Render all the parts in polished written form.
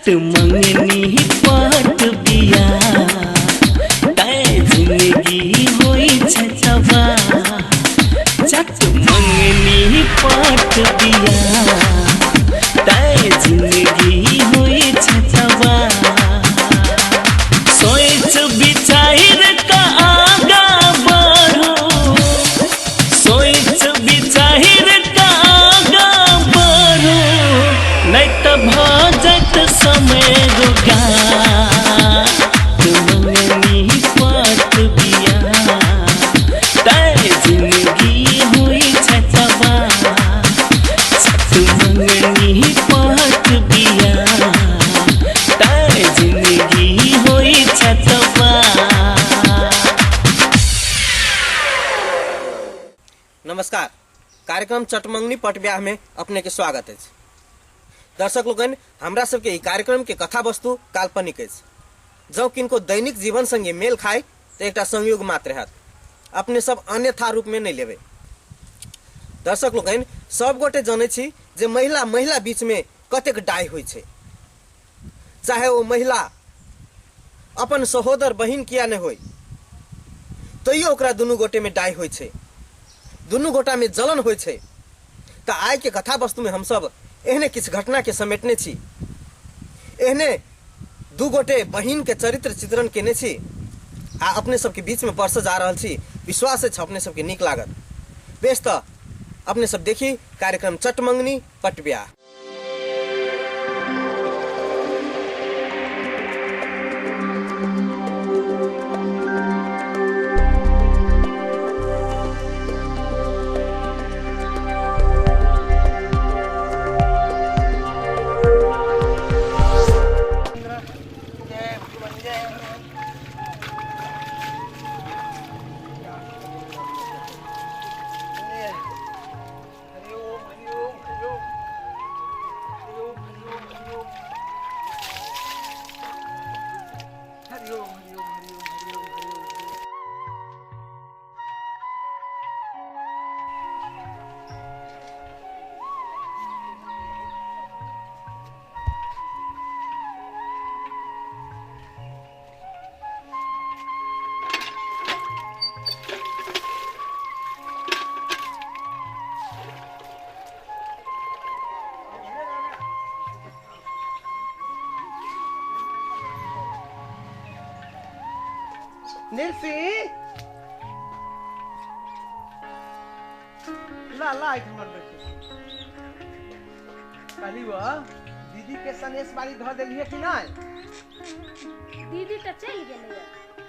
चट मंगनी पट बिया तै जिंदगी होई छै तबाह। चट मंगनी पट बिया तै जिंदगी होई छै तबाह। सोच विचार का आगा बढ़ो, सोच विचार का आगा बढ़ो, नहीं तो भ जात समय रोगा। मंगनी पट बिया तै जिंदगी होई छै तबाह। चट मंगनी पट बिया तै जिंदगी होई छै तबाह। नमस्कार, कार्यक्रम चटमंगनी पट ब्याह में अपने के स्वागत अछि। दर्शक लोकनि, हमरा सबके ई कार्यक्रम के कथा वस्तु काल्पनिक अछि। जँ किनको दैनिक जीवन संगे मेल खाय तऽ एकटा संयोग मात्र हैत, अपने सब अन्यथा रूप में नहि लेबै। दर्शक लोकनि, सब गोटे जनै छी जे महिला महिला बीच में कतेक डाइ होइ छै, चाहे ओ महिला अपन सहोदर बहिन किया नहि होइ, तैयो ओकरा दुनू गोटे में डाइ होइ छै, दुनू गोटा में जलन होइ छै। तऽ आइ के कथा वस्तु में हमसब एहने किछु घटना के समेटने छी, एहने दू गोटे बहिन के चरित्र चित्रण केने छी आ अपने सबके बीच में परसऽ जा रहल छी। विश्वास अछि अपने सबके नीक लागत। बेस, तऽ अपने सब देखी कार्यक्रम चटमंगनी पट ब्याह। निरसी ला ला एक हमर बेटी कहली वो दीदी के सनेस बारी धऽ देलियै कि नहि? दीदी तऽ चलि गेलै।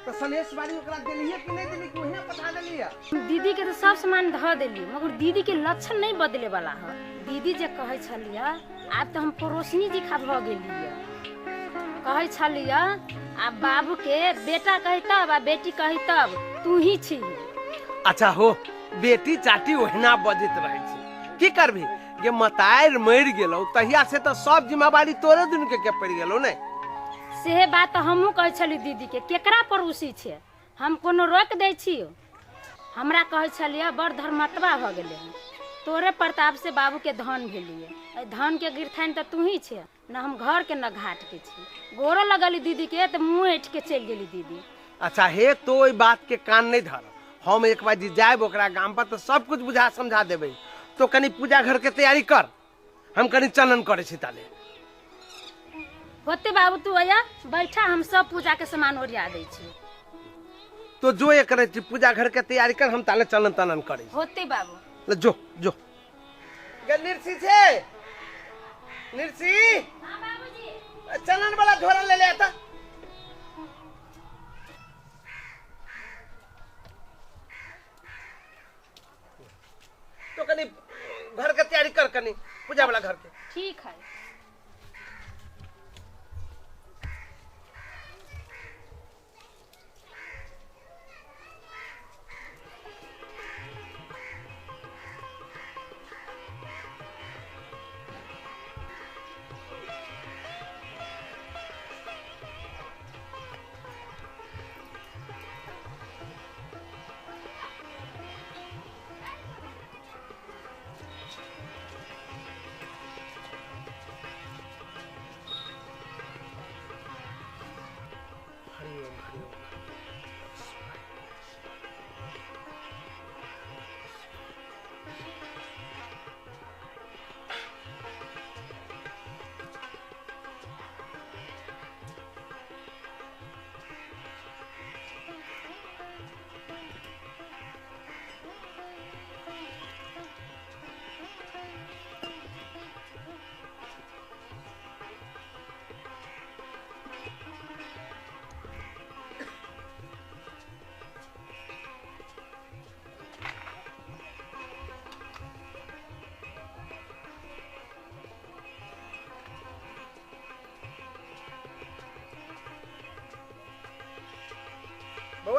तऽ सनेस बारी ओकरा देलियै कि नहि देलियै कि ओहिना पठा देलियै? दीदी के तऽ सब सामान धऽ देलियै, मगर दीदी के लक्षण नहीं बदले वाला है। दीदी जे कहै छलियै, आब तऽ हम पड़ोसनी जी खा भऽ गेलियै। कहै छलियै आ बाबू के बेटा कही तब आ बेटी कही तब तू ही छी। अच्छा हो, बेटी चाटी ओहिना बजैत रहै छै, की करबी गे? मतारि मरि गेलौ तहिया से तऽ सब जिम्मेवारी तोरे दुनू के पड़ि गेलौ ने। सेहे बात तऽ हमहूँ कहै छली दीदी के, केकरा पड़ोसी छै, हम कोनो रोकि दै छियौ? हमरा कहै छलियै बड़ धर्मत्वा भऽ गेलै हन, तोरे प्रताप से बाबू के धन भेलियै, एहि धन के गिरथानि तऽ तूही छै न, हम घर के न घाट के छी। गोरो लगली दीदी के तऽ मुँह ऐठ के चलि गेली दीदी। अच्छा हे, तो ओहि बात के कान नहीं धर, हम एक बार जायब ओकरा गाम पर तऽ सब कुछ बुझा समझा देबै। तो कनी पूजा घर के तैयारी कर, हम कनी चलन करै छी ताले। होते बाबू, तू अया बैठा, हम सब पूजा के सामान ओरिया दै छी। तो जो ये करै छी पूजा घर के तैयारी कर, हम ताले चलन तलन करै छी। होते बाबू। ले जो जो गे निरसी छे, निरसी। हाँ बाबूजी। चलन वाला झोरा ले ले आता। तो कनी घर के तैयारी कर, कनी पूजा वाला घर के। ठीक है।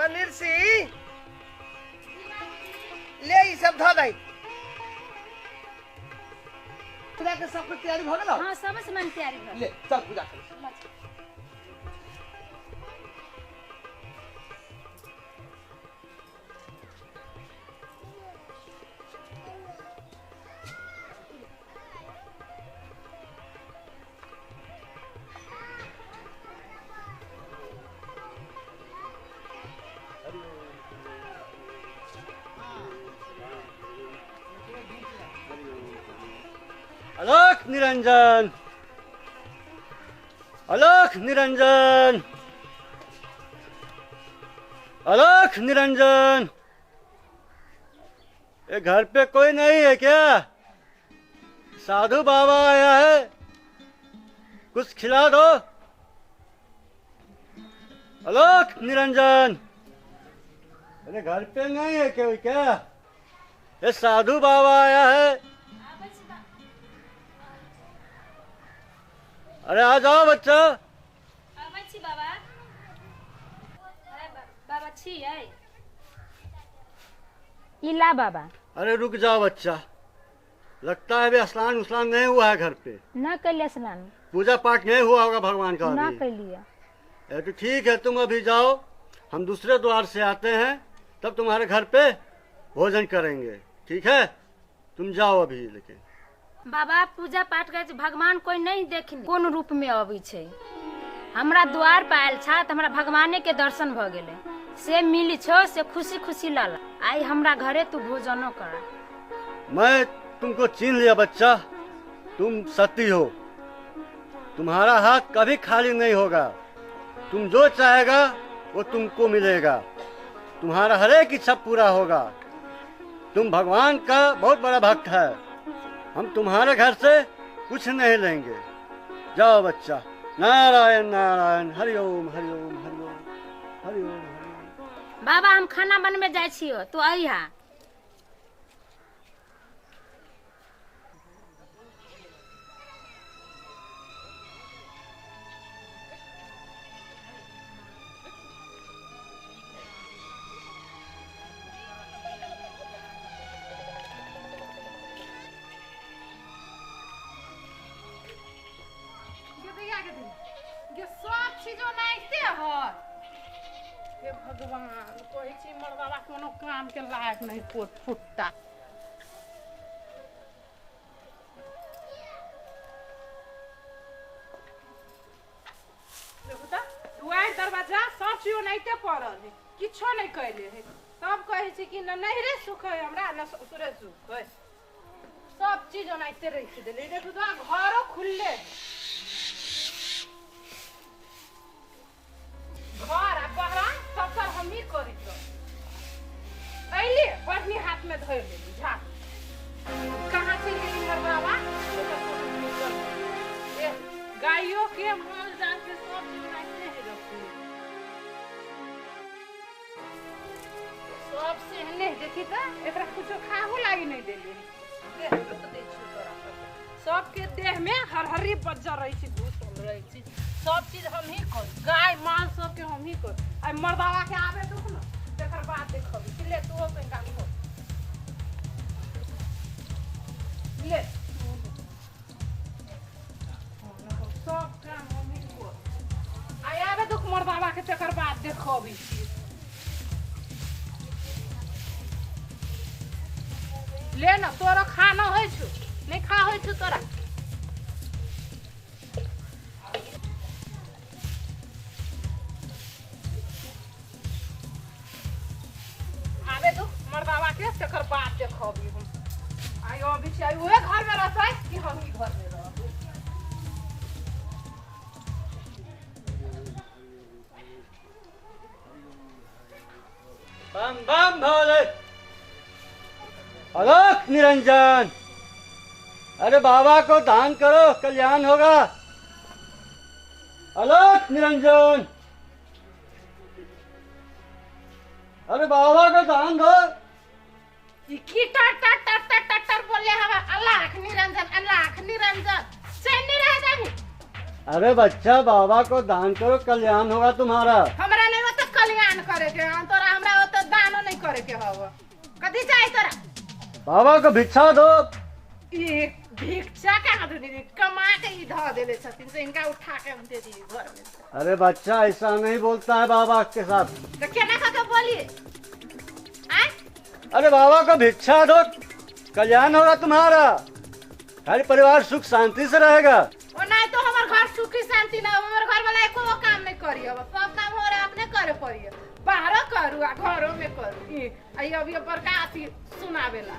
पनीर सिंह ले ई सब धऽ दही। पूजा के सब कुछ तैयारी भऽ गेलौ? हाँ, सब सामान तैयारी भऽ गेल। ले चल पूजा कर। अलोक निरंजन, अलोक निरंजन, अलोक निरंजन। ये घर पे कोई नहीं है क्या? साधु बाबा आया है, कुछ खिला दो। अलोक निरंजन, अरे घर पे नहीं है कोई क्या? ये साधु बाबा आया है। अरे आ जाओ बच्चा। आबै छी बाबा। अरे बाबा छियै? इला बाबा। अरे रुक जाओ बच्चा, लगता है अभी स्नान उस्नान नहीं हुआ है घर पे। न कैलिए स्नान, पूजा पाठ नहीं हुआ होगा भगवान का। न कैलिए। तो ठीक है, तुम अभी जाओ, हम दूसरे द्वार से आते हैं, तब तुम्हारे घर पे भोजन करेंगे, ठीक है? तुम जाओ अभी। लेकिन बाबा पूजा पाठ करे भगवान कोई नहीं देखिन कोन रूप में अबै छै। हमरा द्वार पर आयल छा त हमरा भगवाने के दर्शन भ गेलै, से मिली छो से खुशी खुशी लाला। आई हमरा घरे तू भोजनो कर। मैं तुमको छीन लिया बच्चा, तुम सती हो, तुम्हारा हाथ कभी खाली नहीं होगा। तुम जो चाहेगा वो तुमको मिलेगा, तुम्हारा हर एक इच्छा पूरा होगा। तुम भगवान का बहुत बड़ा भक्त है, हम तुम्हारे घर से कुछ नहीं लेंगे। जाओ बच्चा। नारायण नारायण, हरिओम हरिओम हरिओम हरिओम। बाबा हम खाना बनबे जाइ छियो, तू अइहा। सब चीज ओनाहिते है। हे भगवान, कहै छी मरदाबा कोनो काम के लायक नहीं पोत फुट्टा। देखू त दुआरि दरवाजा सब चीज ओनाहिते पड़ल है, किछो नहीं कैले है। तब कहै छी कि न नैहरे सुख है हमरा न ससुरे सुख है, सब चीज ओनाहिते रखि देले। देखू त घरो खुलले है, घर आ बहरा सब सब हमही करै अइली बढ़नी हाथ में धरि लेली। झा कहाँ चलि गेली मरदाबा? गाइयो के माल जाल के सब चीज ओनाहिते है रखी, सब सेहने देखी त एकरा कुछो खाहू लागी नहीं देली। सबके देह में हरहरी बज्जर रही छी, घुसल रही छी, सब चीज हमही कर, गाय माल सबके हमही कर। आ मरदावा के आबे दुख न तकर बाद देखबी। ले तू अपन काम कर ले, सब काम हमही कर। आ आबे दुख मरदावा के तकर बाद देखबी। ले न तोरा खाना होइ छौ नहीं खा होइ छौ तोरा। आबे दू मरदावा के तकर बाद देखबी हम। आइ अबै छी, आइ उहे घर में रहतै कि हम ही घर में रहबै। बम बम भोले, अलोक निरंजन। अरे बाबा को दान करो, कल्याण होगा। अलोक निरंजन, अरे बाबा को दान दो। की टर टर टर टर टर टर बोले हवा अलाख निरंजन अलाख निरंजन, चैन नहीं रह जाबी। अरे बच्चा बाबा को दान करो, कल्याण होगा तुम्हारा। हमरा नहीं होता कल्याण करे के, तोरा बाबा को भिक्षा दो। ये भिक्षा कहाँ दे दी, कमा के ही धो देले छथिन से इनका उठा के हम दे दी घर में। अरे बच्चा ऐसा नहीं बोलता है बाबा के साथ। तो केना खा के बोलिए? अरे बाबा को भिक्षा दो, कल्याण होगा तुम्हारा, हर परिवार सुख शांति से रहेगा। और नहीं तो हमार घर सुखी शांति ना, हमार घर वाला एको काम नहीं करी, अब सब काम हो रहा अपने करे पड़ी, बाहर करू आ घरों में करू। आई अभी बड़का अथी सुनावेला।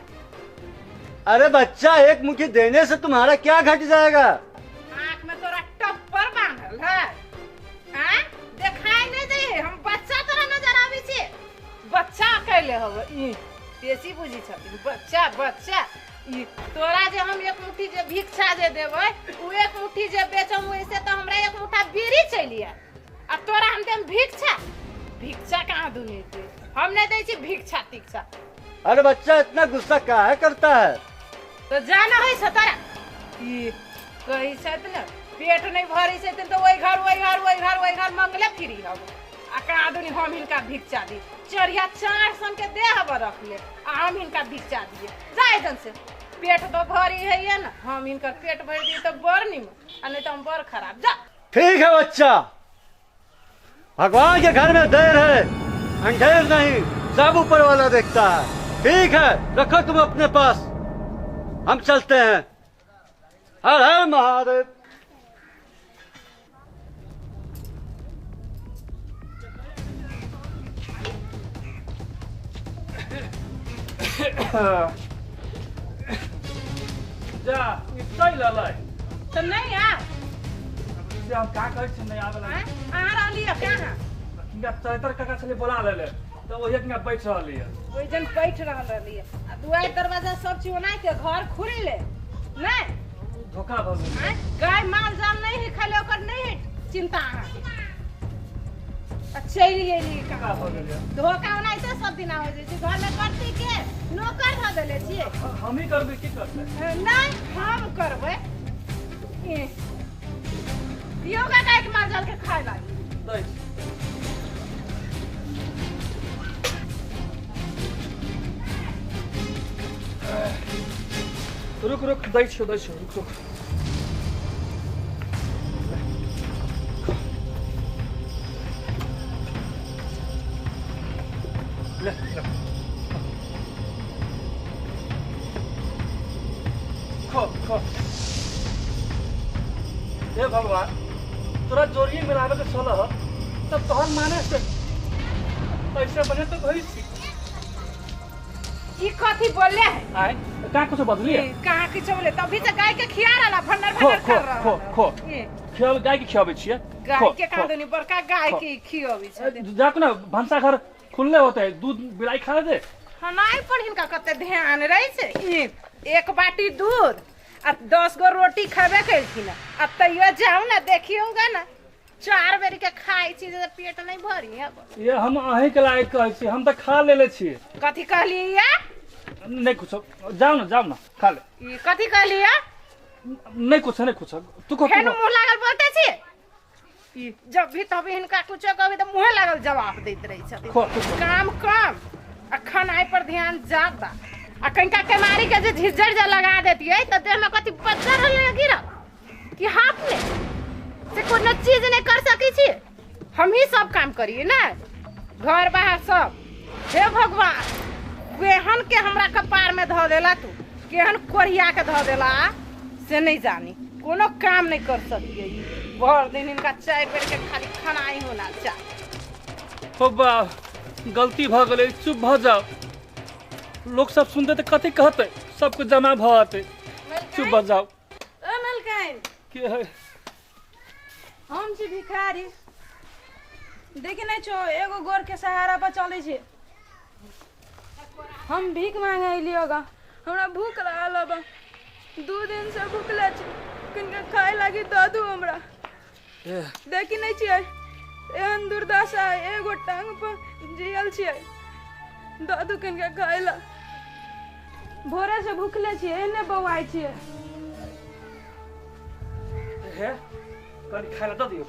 अरे बच्चा एक मुट्ठी देने से तुम्हारा क्या घट जाएगा? आँख में तोरा टप्पर बांधल है, दिखाई नहीं दे, हम बच्चा तोरा नजर आवे छे, बच्चा कैले हव ई बेसी बुझी छथिन बच्चा बच्चा। ई तोरा जे हम एक मुट्ठी जे भिक्षा जे देबै, उ एक मुट्ठी जे बेचम ओइसे त हमरा एक मुट्ठा बीड़ी चलि आयत, आ तोरा हम देम भिक्षा। भिक्षा कहाँ दुनी दे, हम नहीं दै छी भिक्षा तिक्षा। अरे बच्चा इतना गुस्सा काहे करता है? तो जाना है तोरा ई कहै छथि ने पेट नहीं भरै छथिन तो ओहि घर ओहि घर ओहि घर ओहि घर मंगले फिरी हब, आ कहाँ दुनी हम हिनका भिक्षा दी, चढ़िया चार सन के देह रख ले आ हम हिनका भिक्षा दिए। जाय जन से पेट तो भरी है ना, हम हिनकर पेट भर दिए तो बड़ निमन आ नहीं तो हम बड़ खराब। जा ठीक है बच्चा, भगवान के घर में देर है अंधेर नहीं, सब ऊपर वाला देखता है। ठीक है रखो तुम अपने पास, हम चलते हैं। हर हर महादेव। जा चल अलै तो नहीं आ से हम का कहै छी नहीं आबे आ रहली है कहां? किनका चैतर काका छले बोला लेले त ओहे किनका बैठ रहली है, ओइ जन बैठ रहल रहली है आ दुआर दरवाजा सब चीज ओना के घर खुलले नहीं धोखा भ गेल। गाय माल जाल नहीं है खाले ओकर नहीं है चिंता अहाँ आ चलि गेली कहाँ भ गेल? धोखा ओनाहिते सब दिना हो जाइ छै, घर में करती के नौकर धऽ देले छियै। हम ही करबै की करबै? नहीं हम करबै। दियौ गाय के माल जाल के खाय लागी दै छी। रुक रुक दै छियौ रुक रुक। ले ले खो खो। हे भगवान तोरा जोड़िए मिलावे के छल तब तोहर माने से ऐसे बने तो भई छी। ई कथी बोलले है? आय का कुछ बदली है? कहां किछ बोले तभी त गाय के खिया रहला भंडर भंडर कर रहल। खो खो खियाब गाय के खियाबै छियै। गाय के कहां दनी बड़का गाय के खियाबै छै। जाको ना भनसा घर खुलले होते है, दूध बिलाई खा दे। हनाई पर हिनका कते ध्यान रहे छै। एक बाटी दूध आ 10 गो रोटी खेबे केलखिन आ तैयो जाऊ ना देखियौगा ना 4 बेर के खाइ छी जे पेट नहीं भरी है। ये हम अहीं के लायक कहै छी, हम त खा लेले छी। कथी कहलियै? नहीं कुछ, जाओ ना जाओ ना खा ले। ई कथी कहलियै? नहीं कुछ नहीं कुछ, तू को फेन मुंह लागल बोलते छी। ई जब भी तभी हिनका कुछो कहबै त मुंहे लागल जवाब दैत रहै छथिन। काम कम आ खानाइ पर ध्यान ज्यादा। आ कनिका केमारी के जे झिझर जे लगा देतियै त देह में कथी पत्थर होले गिरल कि हाथ में से कोनो चीज नहीं कर सकै छी। हम ही सब काम करिए ना घर बाहर सब। हे भगवान केहन के हमरा कपार में धऽ देला तू, केहन कोरिया के धऽ देला से नहीं जानी। कोनो काम नहीं कर सकिए, भर दिन इनका चाय बेर के खाली खाना ही होना चाही। हो बा गलती भ गेलै, चुप भ जाओ। लोग सब सुनते त कथी कहते, सब कुछ जमा भ आते। चुप भ जाओ। ओ मलकाइन के है? हम छी भिखारी, देखे नहीं छो एगो गोर के सहारा पर चले छे। हम भीख मांगे अलियो गा, हमरा भूख लागल बा, 2 दिन से भूखले छी, किनका खाए लागी दऽ दू हमरा। देखी नहीं छियै एहन दुर्दशा, एगो टांग पर जियल छियै, दऽ दू किनका खाए ला। भोरे से भूखले छियै, एने बौआइ छियै। हे कनि खाए ला दऽ दियौ।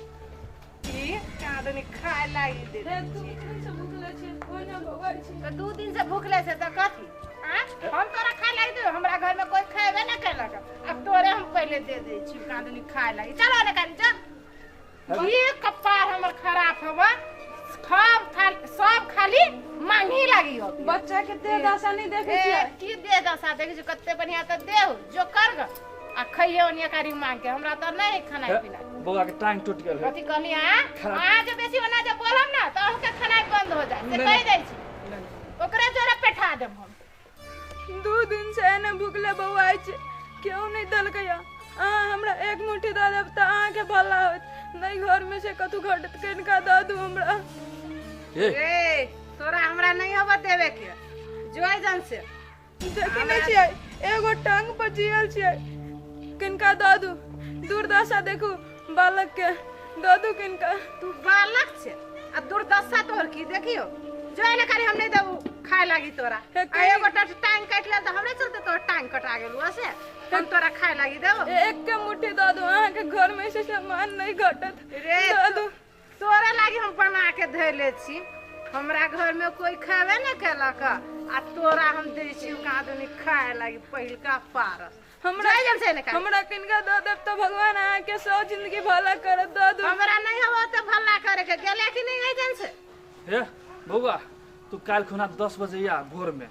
ई कादनी खाय लागि दे दू दिन से भूखले छी ओना बौआ छी। त 2 दिन से भूखले छै त कथी आ हम तोरा खाय लागि दे हमरा घर में कोई खाएबे ना केलक अब तोरे हम पहले दे दे छी कादनी खाय लागि चलो ने कानी चल ये कपार हमर खराब हवा सब खाली मांगी लागी हो बच्चा के दे दशा नहीं देखे छी की दे दशा देखे छी कते बढ़िया त देहो जो कर ग आ खइयो ओनिया कारी मांग के हमरा त नहीं खाना पीना बौआ के टांग टूट गेल है कथि कहनी आ आ जे बेसी बना जे बोलम ना त अहू के खाना बंद हो जाए से कहि दै छी ओकरे जोरे पेठा देब हम 2 दिन से एने भूखले बौआ छी क्यों नहीं दलकैया अहाँ हमरा एक मुट्ठी दऽ देब त अहाँ के भला होत नहीं घर में से कथू घटत कनिका दऽ दू हमरा ए तोरा हमरा नहीं होबा देवे के जोय जन से देखी नहीं छियै एगो टांग पर जियल छियै किनका दऽ दू दुर्दशा देखू बालक के दऽ दू किनका तू बालक छे आ दुर्दशा तोहर की देखियो जोय ने करे हम नहीं देबू खाय लागी तोरा आ एगो टांग काटि लेल त हमरे चलते तोर टांग कटा गेलू से हम तोरा खाय लागी देबो एक के मुट्ठी दऽ दू अहाँ के घर में से सामान नहीं घटत रे दऽ दू तोरा लागी हम बना के धैले छी हमरा घर में कोई खावे न केलक आ तोरा हम दै छी कादनी खाय लागी पहिलका पारस हमरा हमरा किनका दऽ देब त भगवान अहाँ के सौ जिंदगी भला करत दऽ दू हमरा नहीं होबो त भला करे के गेले कि नहीं जन से ए बौआ तू काल खुना 10 बजे या भोर में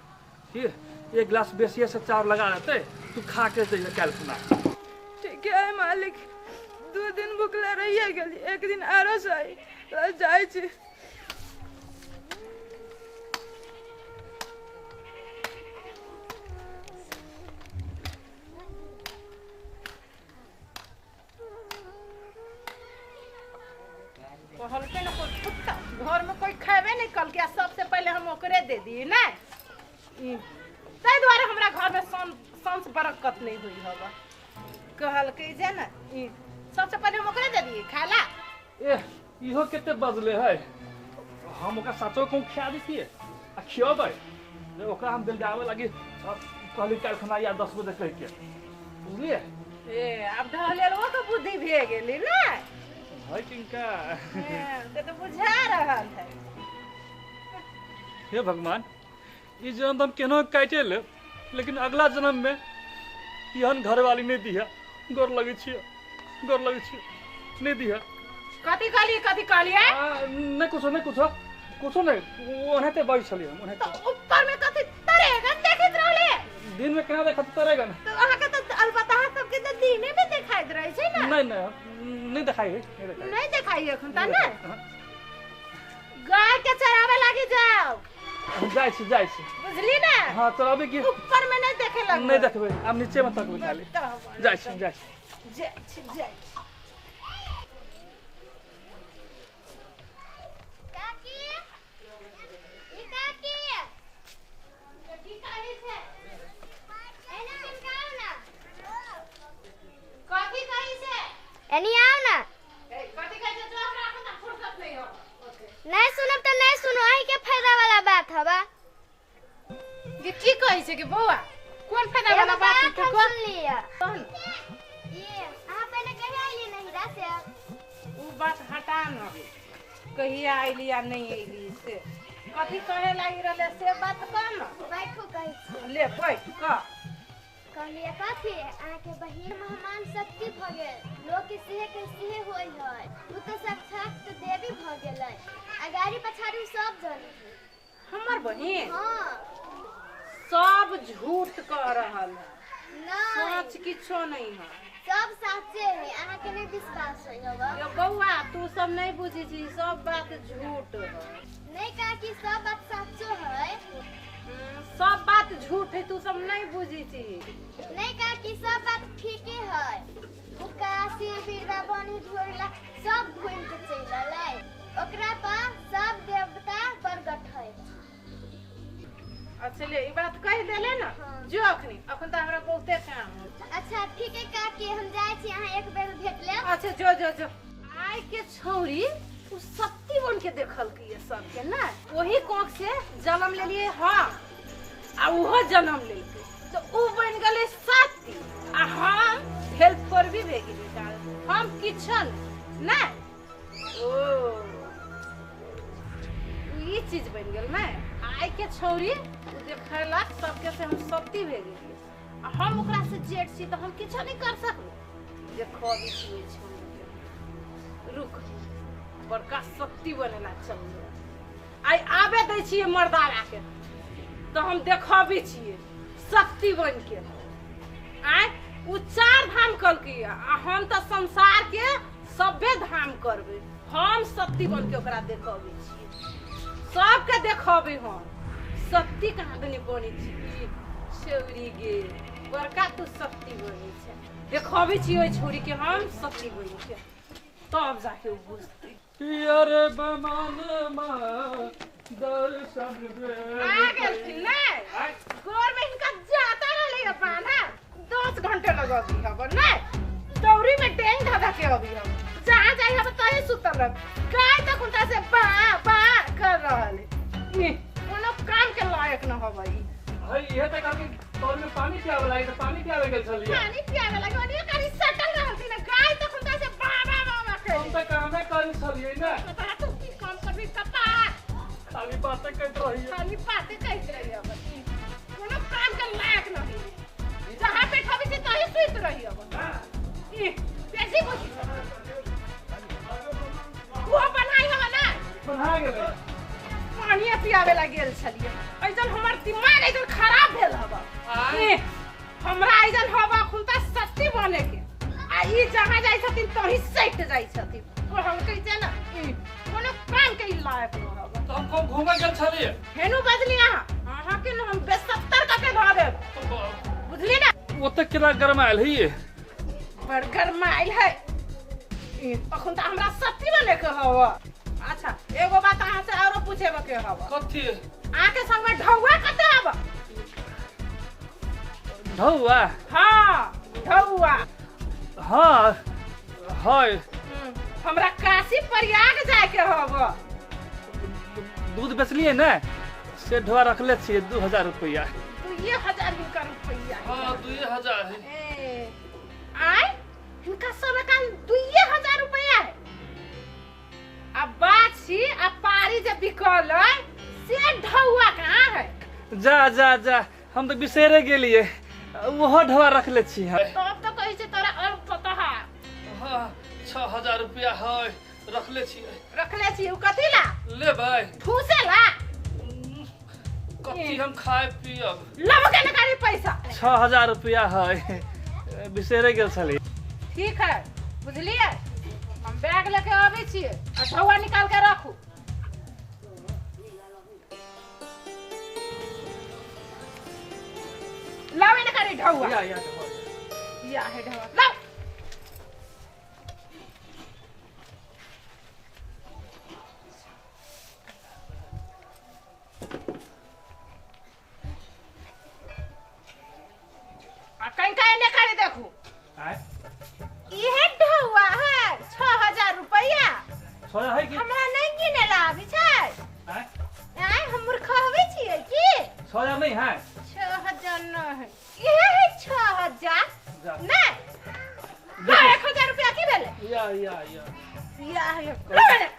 ठीक एक गिलास बेसिए से चावल लगा देते तू खा के जइहे काल खुना ठीक है मालिक 2 दिन भूखले रहिए गेली एक दिन आरो सही जाइ छी कहलकै ना कोई कुत्ता घर में कोई खाएबे नहीं कल के सबसे पहले हम ओकरे दे दी ना ताहि दुआरे हमरा घर में सांस बरकत नहीं हुई हवा कहलकै जे ना सबसे पहले हम ओकरे दे दी खाला ए इहो कते बजले है हम ओकरा साचो को खिया दितिए आ खियबै ओकरा हम बेलगावे लागी कहली काल खाना या 10 बजे कह के बुझलिए ए अब ढहलेलवो के बुद्धि भे गेली ना है किनका से तो बुझा रहल है हे भगवान ई जन्म हम केनो काटे ले लेकिन अगला जन्म में एहन घरवाली नहीं दिया गोर लगे छियै गोर लगे छियै नहीं दिया कथी कहली कथी कहलिए नहीं कुछो नहीं कुछो कुछो नहीं ओनाहिते बाजै छलियै हम ओनाहिते तो ऊपर में कथी तरेगन देखैत रहले दिन में केना देखत तरेगन तो अहाँ के तो अलबत्ता सबके तो दिने में देखाइत रहै छै ना नहीं नहीं नहीं देखाई है नहीं देखाई नहीं देखाई एखन त ना गाय के चरावे लागी जाओ जाइ छी बुझली ना हां चराबे की ऊपर में नहीं देखे लगबे नहीं देखबे हम नीचे में तकबे खाली जाइ छी जाइ छी जाइ काकी ई काकी की कहै छै एना चिमकाउ ना कथी कहै छै एनी आओ ना कथी कहै छै जो हमरा एखन फुर्सत नहीं हो नहीं सुनब त नहीं सुनो अही के फायदा वाला बात हवा ये की कहै छै के बौआ कोन फायदा वाला बात हम सुन लिया ये अहाँ पहले कहिया आइली नहिरा से उ बात हटा न कहिया आइली या नहीं आइली से कथी कहे लागि रहले से बात कह न बैठू कहै छी ले बैठ कह कहलिए कथी अहाँ के बहिन मेहमान शक्ति भ गेल लोक के सेहे के सेहे होय है उ त साक्षात देवी भ गेलै आ गाड़ी पछाड़ी सब जने हमर बहिन हां सब झूठ कह रहल है नहीं सच किछो नहीं है सब साचे है अहाँ के नहीं विश्वास होय होगा यो बौआ तू सब नहीं बुझी छी सब बात झूठ है नहीं काकी सब बात साचो है सब बात झूठ है तू सब नहीं बुझी छी नहीं काकी सब बात ठीके है उ काशी वृंदावन घुरला सब घूम के चल अलै ओकरा पर सब देवता प्रकट है अच्छा ले ई बात कह देले ना जो अखनी अखन त हमरा बहुते काम है अच्छा ठीक है काकी हम जाय छी अहाँ एक बेर भेट लेब अच्छा जो जो जो आइ के छौरी उ शक्ति बन के देखल की सबके ना वही कोख से जन्म लेलिए हां आ उहो जन्म लेलकै तो उ बन गेलै शक्ति आ हम हेल्प पर भी भे गेली हम किछन ना ओ के छौरी उ देखैलक सबके से हम सती भे गेलियै आ हम ओकरा से जेठ छी तऽ हम किछो नहीं कर सकबै। देखो अभी छी छौरी के, रुक बड़का शक्ति बनेला चल आइ आबे दै छियै मर्दारा के तऽ हम देखबी छियै शक्ति बन के। आय उ 4 धाम कलकै आ हम तऽ संसार के सभे धाम करबै। हम शक्ति बन के ओकरा देखबै छियै, सबके देखबै हम शक्ति कहाँ दनी बनै छी। छौरी गे बड़का तू शक्ति बनै छै, देखबै छियै ओहि छौरी के हम शक्ति बनि के, तब जाके उ बुझतै। पियर बमान मा दर्शन भेल आ गेलखिन नै गोर में हिनका जाता रहलै है बान्हा 10 घंटे लगबी हब नै दौरी में डेंग धधा के अभी हम जहाँ जाई हब तही सुतल रह गाय तक उनका से बा बा कर रहल है, कोनो काम के लायक न हब ई। है इहे त कहलकै तोर में पानी पियावे लागि त पानी पियावे गेल छलियै। पानी पियावे लागि ओनी करी सटल रहलथिन गाय तक उनका से बा बा बा बा कर। हम त कामे करी छलियै ने। पता तू की काम करबी कपार खाली बातें कहैत रहियै, खाली बातें कहैत रहियै, कोनो काम के लायक न है। जहाँ बैठबी से तही सुति रही अब ई बेसी बुझी वो बनाई हवा ना बना गेलै। पानी पियावे ला गेल छलियै ऐसन हमर दिमाग ऐसन खराब भेल हवा। हमरा ऐसन हवा खुलता सस्ती बने के आ ई जहाँ जाइ छथिन तही सटि जाइ छथिन। ओ हम कहै छै ना कोनो काम के लायक न हवा। त हम कम घूमे गेल छलियै हेनु बजली अहाँ अहाँ के न हम 72 कके धऽ देब बुझली ना। ओते केना गरमायल है, बड़ गरमायल है अखन त हमरा सती बने के हवा। अच्छा एगो बात अहाँ से औरो पूछेबे के हवा। कथी? अहाँ के संग में ढौआ कते हवा? ढौआ? हाँ ढौआ। हाँ है। हमरा काशी प्रयाग जाए के हवा। दूध बेचलिए ने से ढौआ रखले छियै 2000 रुपया। 2000 हिनका रुपया? हाँ 2000 है। ए आय हिनका सब का 2000 रुपया है। अब बाछी आ पारी जे बिकल है से ढौआ कहाँ है? जा जा जा हम तो बिसरे गेलिए ओहो ढौआ रखले छी। तब तो कहै छै तोरा और पता है। हाँ 6000 रुपया है रखले छी। रखले छी उ कथी ला लेबै? ठूसे ला कथी हम खाए पियब? लबके न करी पैसा। 6000 रुपया है बिसरे गेल छली। ठीक है बुझलिए हम बैग लेके आबै छियै आ ढौआ निकाल के राखू। लावे न करी ढौआ। या या या है ढौआ लाओ। आ कहीं कहीं ने करी देखू इहे ढौआ है 6000 रुपया। है कि हमरा नहीं गिने ला आबै छै। आय हम मूर्ख होबै छियै की? 6000 नहीं है। 6000 न है इहे है 6000 नहीं। हाँ 1000 रुपया की भेलै? या या या या या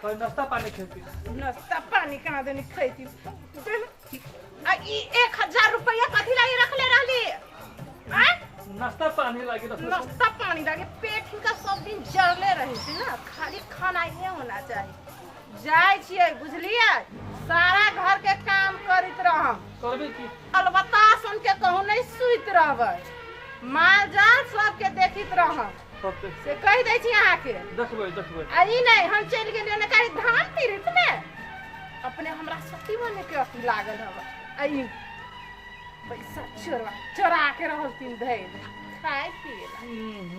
कोई नाश्ता पानी खेती? नाश्ता पानी कहाँ देनी खेती। आ ई 1000 रुपया कथी लागि रखले रहली? आय नाश्ता पानी लागे, नाश्ता पानी लागे। पेट हिनका सब दिन जरले रहे छै ना, खाली खाना ही होना चाहिए। जाय छियै बुझलियै सारा घर के काम करैत रहम। करबै की? अलबत्ता सुन के कहूँ नहीं सुइत रहबै, माल जाल सबके देखित रहम से कहि दै छी अहाँके। देखबै देखबै। आ ई नहीं हम चलि गेलियै ने कारी धाम तीर्थ में अपने हमरा सती बने के अथी लागल हवा। आ ई पैसा चोरा चोरा के रहलथिन धैल खाय पिए ला।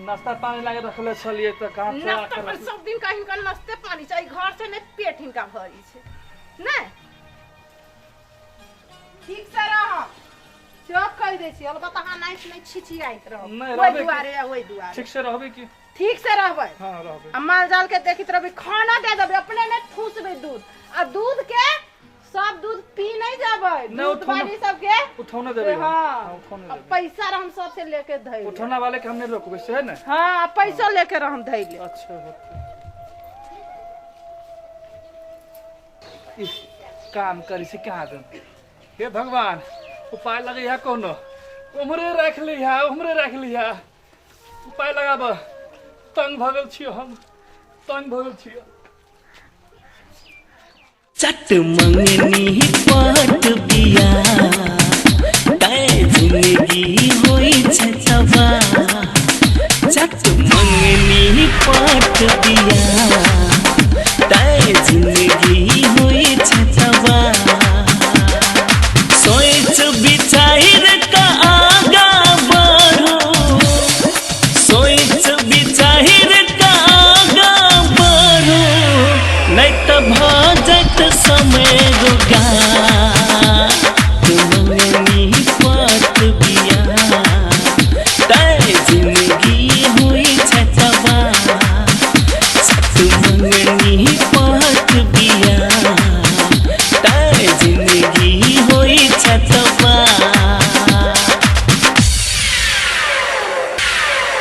नाश्ता पानी लागे रखले छलियै त कहाँ चोरा के? नाश्ता सब दिन का हिनका नाश्ते पानी चाही, घर से नहीं पेट हिनका भरी छै नहीं। ठीक से रह चौक कहि दै छी अलबत्ता अहाँ नाइट नहीं छिछियाइत रहब ओहि दुआरे आ ओहि दुआरे। ठीक से रहबै की? ठीक से रहबै। हां रहबै। आ माल जाल के देखित रहबै, खाना दे देबै अपने नहीं ठूसबै दूध आ दूध के सब दूध पी नहीं जाबै, दूध वाली सबके उठौना देबै। हां उठौना देबै। पैसा हम सबसे लेके धैले। उठौना वाले के हम नहीं रोकबै से है ना? हां पैसा लेके हम धैले। अच्छा होते इस काम करी से कहाँ दम हे भगवान, उपाय लगैया कोनो, उम्हरे राखि लिहा, उम्हरे राखि लिहा, उपाय लगाब। तंग भऽ गेल छियो हम, तंग भऽ गेल छियो। चट मंगनी पट बिया तै जिंदगी होई छै तबाह। चट मंगनी पट बिया तै जिंदगी होई छै तबाह। सोच विचार का आगा बढ़ो, सोच विचार का आगा बढ़ो, नहीं तो भऽ जायत समय रोगा। मंगनी पट बिया तै जिंदगी